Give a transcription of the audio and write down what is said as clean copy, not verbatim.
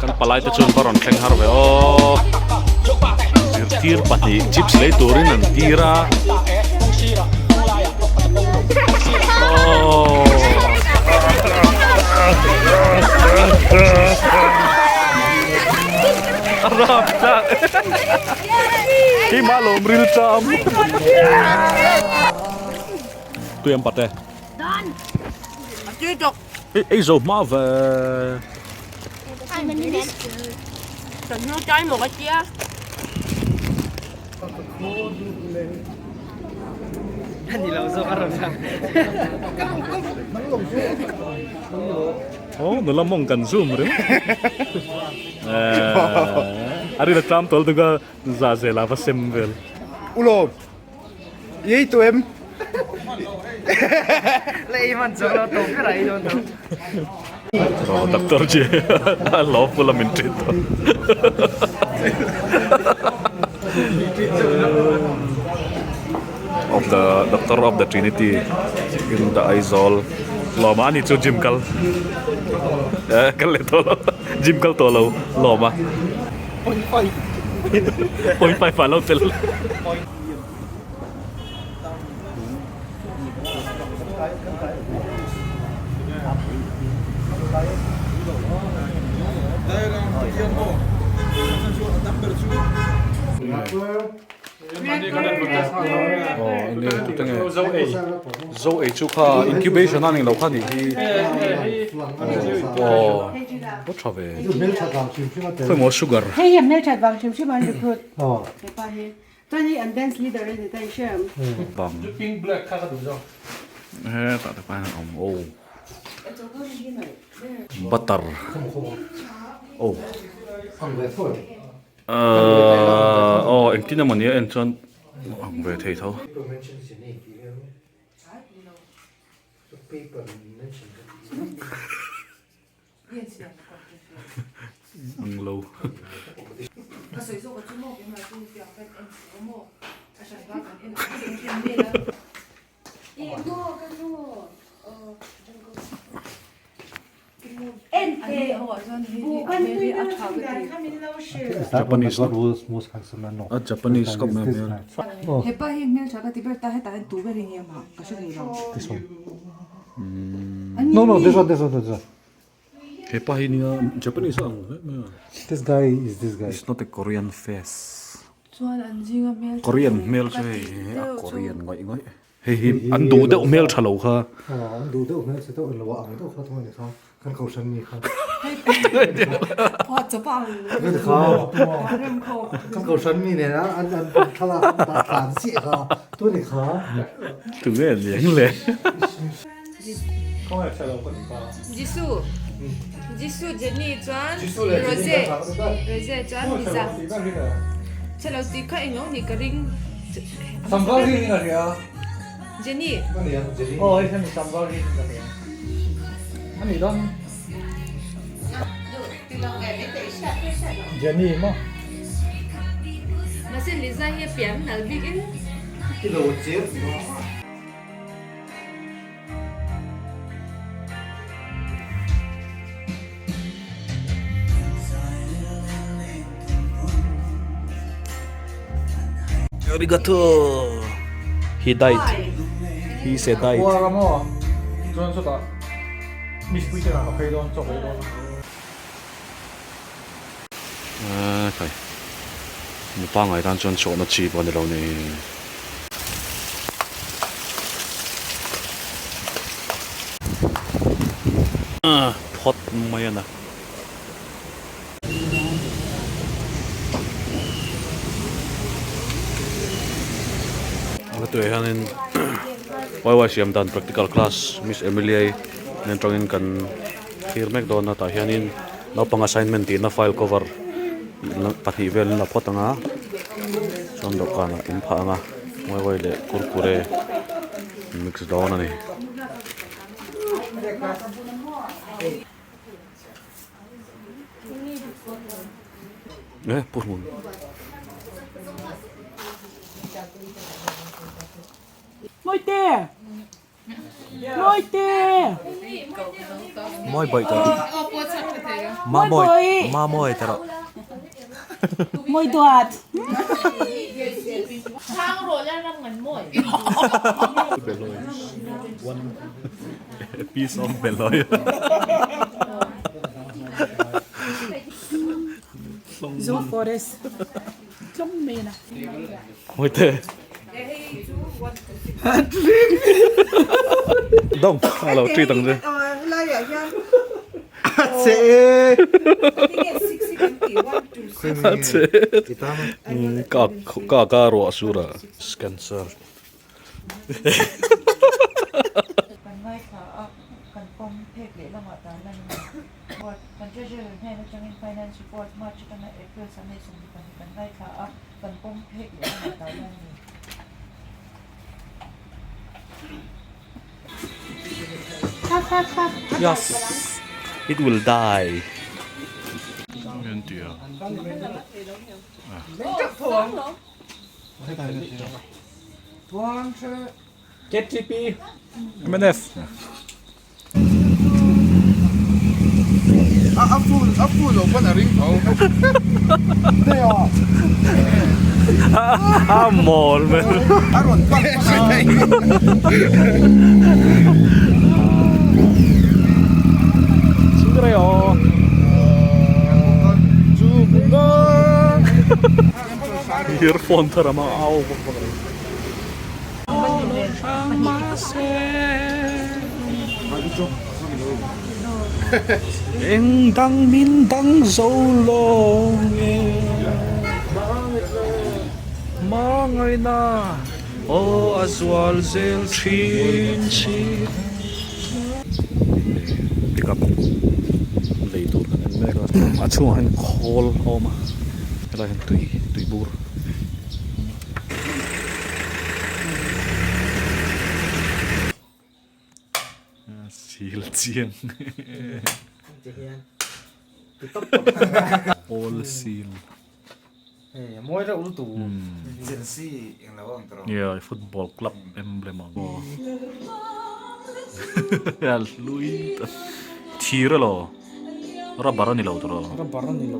Kan palai te chuan va rawn thleng har ve aw zirtir pahnih chips lei turin an tir a aww. A rap tak keimah lawm ril cham tui an pat e ei zo hma ve Oh, nula mawng kan zoom ringawt. Eh, a rin a tlam tawl tuk a, za zel a va sem vel. Ulawm, i ei tawh em? La ei hman chuang lo, tawp ber ah ei dawn tho. Oh, Doctor J, a lo pula min treat tawh. Of the Doctor of the Trinity in the Aizawl lawma ani chu gym kal eh kal leh tawh lo gym kal tawh lo lawma point five ah lo tel. Zo ei chu kha incubation a ni lo kha nih hi aw a tha ve khawimaw sugar hei hi a hmelthat vang hrim hrim a an recruit hepa hi chuan hei an dance leader a ni ta i hre ang. Bang hetah te pawh hian a awm aw butter aw Ahh aw engtin emaw nia en chuan ang ve thei tho. Ang lo. Japanese a Japanese khawp mai a hmel. Hepa hi nia Japanese a ang hle mai a. It's not a Korean face. Korean hmel chu hei a Korean ngawih ngawih. Hei hi an duh deuh hmel tha lo kha. An duh deuh hmel chhe deuh lo a ang deuh kha thawng a ni kha kan kohhran mi kha. Kan kohhran mi nen a an an thlalak an dah tlan chiah kha tu ni kha. Tunge liang le. Jisu Jisu Jenny chuan Rose Rose chuan Liza Chhelo tih kha englo nih ka ring Jenny Mahse Liza hi a pian nalh bik in. Arigato. He died. He said died. Khai. Mipa ngai tan chuan chawhna chi pawh a ni lo ni. Phawt mai a na. Hetiang hianin YY siam dan practical class Miss Emilia-i nen tangin kan thlir mek dawn a tah hianin. Naupang assignment tihna file cover pahnih vel an la phawt ang a chuan dawhkanah in phah ang a ngawi leh kurkure mix dawn a ni. Eh purun. Mawite! Mawite! Mawi bawih tawh. Mawi bawih. Ma mawi ta rawh. Mawi duat. Beloy. One piece of beloy. Zo forest. Tlawng mai na. Mawite. Dong, a lo treat ang che. Che e. Che. Ka ka ka ruah sur a. Cancer. Kan ngaithla a, kan pawm phek leh lamah tan lan a ni. Report, Kan Treasurer hnen atangin Finance Report March atanga April Sunday 22 kan ngaithla a, kan pawm phek leh lamah tan lan a ni. Yes, it will die. KTP. MNF. A full a full lo pawn a ring tho. A mawl mai. A rawn pan phei. Chingreio. Earphone thar ama au vak vak reng. Eng dang min dang zo lo nge Hmangaihna aw a zual zel thin si. Pick up lei tur kan en mek a, a chhungah hian khawl a awm a, helaiah hian tui tui bur. Sil chiang All seal. Hei mawi reuh lutuk jersey eng lo ang tawh. Yeah, football club emblem ang aw. Ya hlui ta. Thir elaw? Rubber a ni lo tawh. Rubber a ni lo.